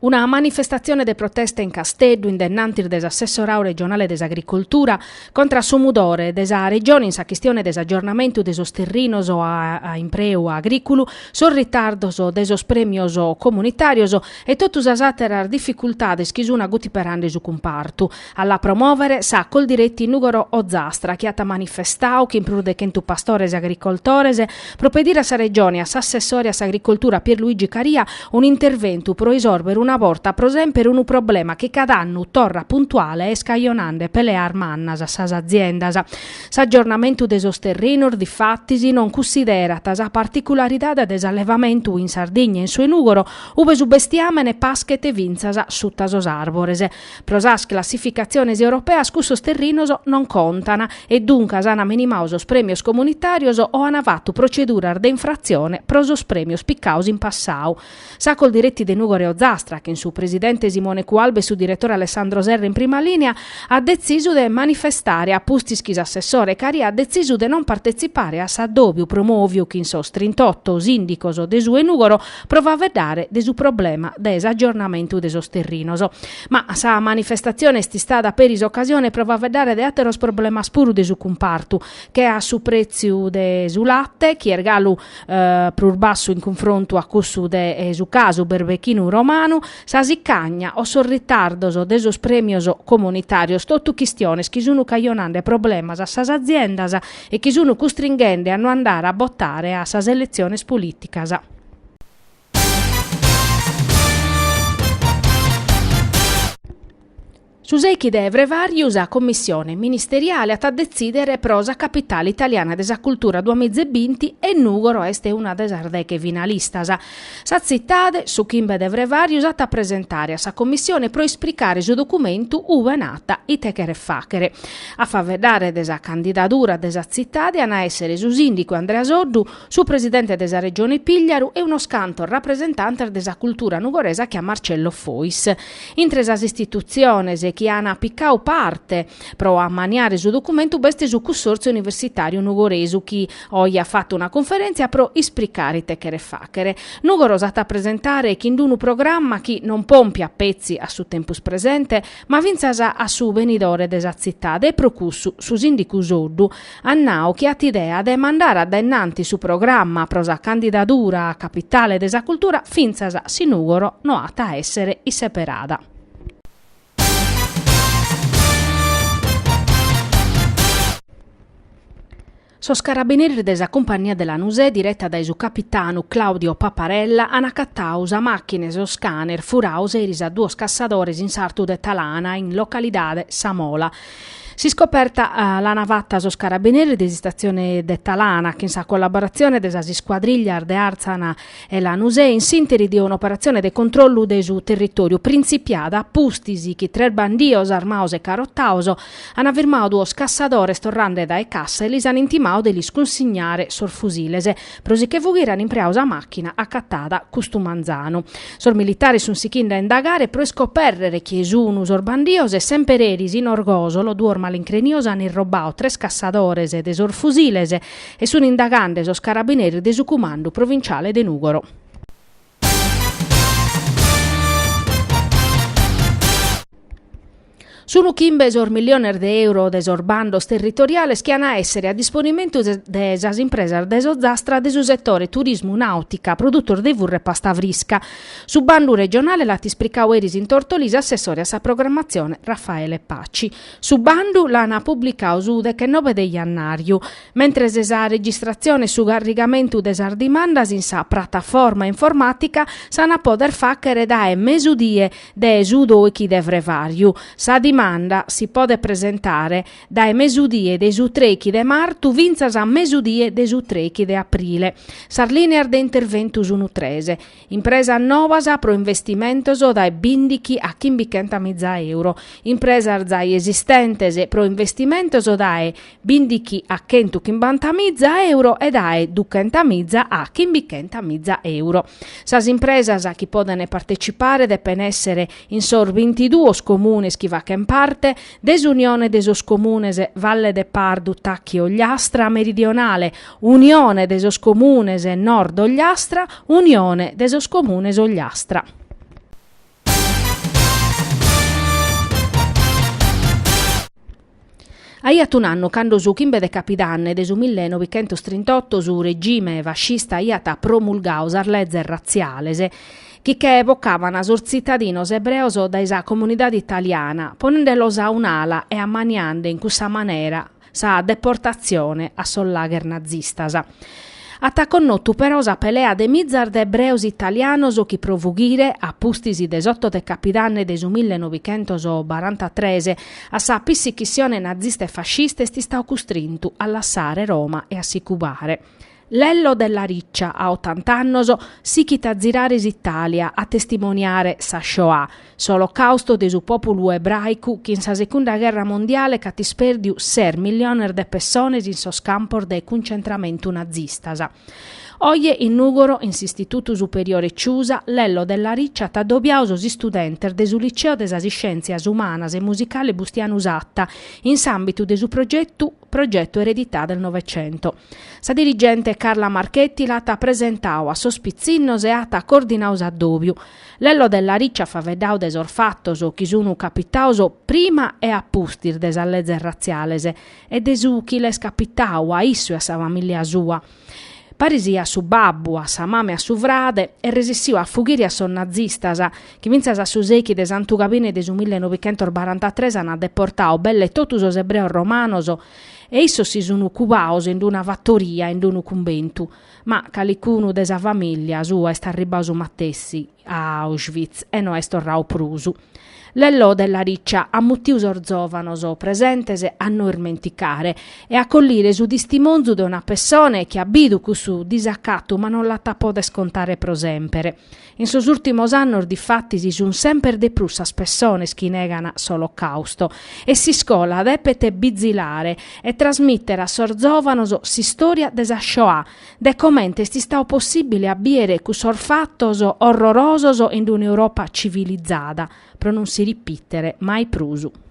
Una manifestatzione de protesta in Casteddu in dennantis de s'assessorau regionale de s'Agricoltura contra a su mudore de sa Regione in sa chistione de s'agiornamentu de sos terrinos a impreu agrìculu, sos ritardos de sos prèmios comunitàrios e totu sas àteras dificultades chi sun agutiperande su cumpartu. A la promòvere sa Coldiretti Nùgoro Ozastra chi at manifestau chin prus de chentu pastores e agricoltores pro pedire a sa Regione e a s'assessore a s'Agricoltura Pierluigi Caria un'interventu pro isòrbere una borta pro semper unu problema chi cada annu torrat puntuale e est cajonande peleas mannas a sas aziendas. S'agiornamentu de sos terrinos, difatis, non cussiderat sa particularidade de s'allevamentu in Sardigna e in su 'e Nùgoro, ube su bestiàmene paschet fintzas suta sos àrbores. Pro sas classificatziones europeas cussos terrinos non contan e duncas an minimadu sos prèmios comunitàrios o an fatu proceduras de infratzione pro sos prèmios picados in passadu. Sa Coldiretti de Nùgoro e Ozastra, chin su presidente Simone Cualba e su diretore Alessandro Serra in prima lìnea, at detzisu de manifestare a pustis chi s'assessore Caria at detzisu de non partetzipare a s'addòbiu promòviu chin sos trintoto sìndicos de su 'e Nùgoro pro faeddare de su problema de s'agiornamentu de sos terrinos. Ma sa manifestatzione est istada peri s'ocasione pro faeddare de àteros problemas puru de su cumpartu, che a su prètziu de su late, chi est galu prus bassu in cunfrontu a cussu de su casu berbechinu romanu, sa sicagna o sos ritardos de sos prèmios comunitàrios, totu chistiones chi sunt cajonande problemas a sas aziendas e chi sunt custringhende a no andare a botare a sas eletziones polìticas. Su sèichi de frevàriu sa Commissione ministeriale at a detzìdere pro sa Capitale italiana de sa cultura duamiza e binti e Nùgoro est una de sas deghe finalistas. Sa tzitade, su chimbe de frevàriu, s'at a presentare a sa Commissione pro ispricare su documentu ue nat ite cheret fàghere. A faeddare de sa candidadura de sa tzitade an a èssere su sìndicu Andrea Soddu, su presidente de sa Regione Pigliaru e unos cantos rapresentantes de sa cultura nugoresa che a Marcello Fois. Intre sas istitutziones chi an picadu parte pro ammaniare su documentu b'est su Cussòrtziu Universitàriu Nugoresu chi oje at fatu una cunferèntzia pro ispricare ite cheret fàghere. Nùgoro s'at a presentare chin unu programma chi non pòmpiat petzi a su tempus presente, ma fintzas a su benidore de sa tzitade e pro cussu su sìndicu Soddu at nau chi at idea de mandare a dae innanti su programma pro sa candidadura a capitale de sa cultura fintzas si Nùgoro no at a èssere isseperada. Sos carabineris de sa cumpannia de Lanusè, direta dae su capitanu Claudio Paparella, an acatadu sa màchina e sos canes furados eris a duos cassadores in sartu de Talana, in localidade Sa Mola. S'iscoperta l'an fata sos carabineris de s'istatzione de Talana, chin sa collaboratzione de sas iscuadriglias de Àrtzana e Lanusè, in s'ìnteri de un'operatzione de controllu de su territòriu printzipiada a pustis chi tres bandios armados e carotados An firmadu duos cassadores torrende dae cassa e lis an intimadu de lis cunsignare sos fusiles. Pro si che fughire an impreadu sa màchina acatada custu manzanu. Sos militares sunt sighende a indagare pro iscopèrrere chie sun sos bandios e semper eris in Orgòsolo duos malincrenios an irrobadu tres cassadores de sos fusiles e sun indagande sos carabineris de su cumandu provinciale de Nùgoro. Sunu chimbe sos milliones de euro de sos bandos territoriales chi an a èssere a disponimentu de sas impresas de s'Ozastra de su setore turismu, nàutica, produtos de furra e pasta frisca. Su bandu regionale l'at ispricadu eris in Tortolì s'assessore a sa programmatzione Raffaele Paci. Su bandu l'an publicadu su dechenobe de jannàriu. Mentres sa registratzione e su carrigamentu de sas dimandas in sa prataforma informàtica s'an a poder fàghere dae mesudie de su dòichi de frevàriu. Sa dimanda si podet presentare dae mesudie de su trèichi de martu fintzas a mesudie de su trèichi de aprile. Sas lìneas de interventu sunt tres. Impresas novas pro investimentos dae bìndichi a chimbichentamiza euro, impresas zai esistentes pro investimentos dae bìndichi a chentuchimbantamiza euro e dae duchentamiza a chimbichentamiza euro. Sas impresas chi podent partecipare depen èssere in sos bintiduos comunes chi fachent parte de s'Unione de sos Comunes Valle de Pardu Tacchi Ogliastra Meridionale, Unione de sos Comunes Nord Ogliastra, Unione de sos Comunes Ogliastra. Aiat un'annu cando su chimbe de capidanne de su millenovichentostrintoto su regime fascista aiat promulgadu sas lezes ratziales chi che bocaban sos tzitadinos ebreos dae sa comunidade italiana ponende·los a un'ala e ammaniende in cussa manera sa deportatzione a sos lager nazistas. At connotu però sa pelea de mizas de ebreos italianos chi pro fughire, a pustis de s'oto de capidanne de su millenovichentosbarantatres, a sa pissichissione nazista e fascista est istadu custrintu a lassare Roma e a si cubare. Lello Della Riccia, a otant'annos, sichit a zirare s'Itàlia a testimoniare sa Shoah, s'olocàusto de su pòpulu ebràicu chi in sa Segunda Gherra Mondiale ch'at ispèrdiu ses milliones de pessones in sos campos de cuncentramentu nazistas. Oje in Nùgoro, in s'Istitutu Superiore Ciusa, Lello Della Riccia at adobiadu sos istudentes de su Liceo de sas Iscièntzias Umanas e Musicale Bustianu Satta in s'àmbitu de su progetu Progetto Eredità del Novecento. Sa dirigente Carla Marchetti l'at presentadu a sos pitzinnos e at coordinadu s'addòbiu. Lello Della Riccia at faeddadu de sos fatos chi sun capitados prima e a pustis de sas lezes ratziales e de su chi l'est capitadu a issu e a sa famìllia sua. Paris a su babbu, a sa mama e a su frade, est resissiu a fughire a sos nazistas, chi fintzas a su sèichi de Santu Gabine de su millenovichentosbarantatres ant deportadu belle totu sos ebreos romanos e issos si sun cubados in una fatoria in unu cumbentu. Ma calicunu de sa famìllia sua est arribbadu su matessi a Auschwitz e no est torradu prus. Lello Della Riccia at mutiu sos zòvanos presentes a no ismenticare e a collire su distimonzu de una pessone chi at bidu cussu disacatu ma non l'at a poder contare pro semper. In sos ùrtimos annos difatis sunt semper de prus sas pessones chi negan s'Olocàusto e s'iscola depet bizilare e trasmìtere a sos zòvanos s'istòria de sa Shoah, de comente est istadu possìbile a bìere cussos fatos orrorosos in un'Europa civilizada, pro non si ripìtere mai prus.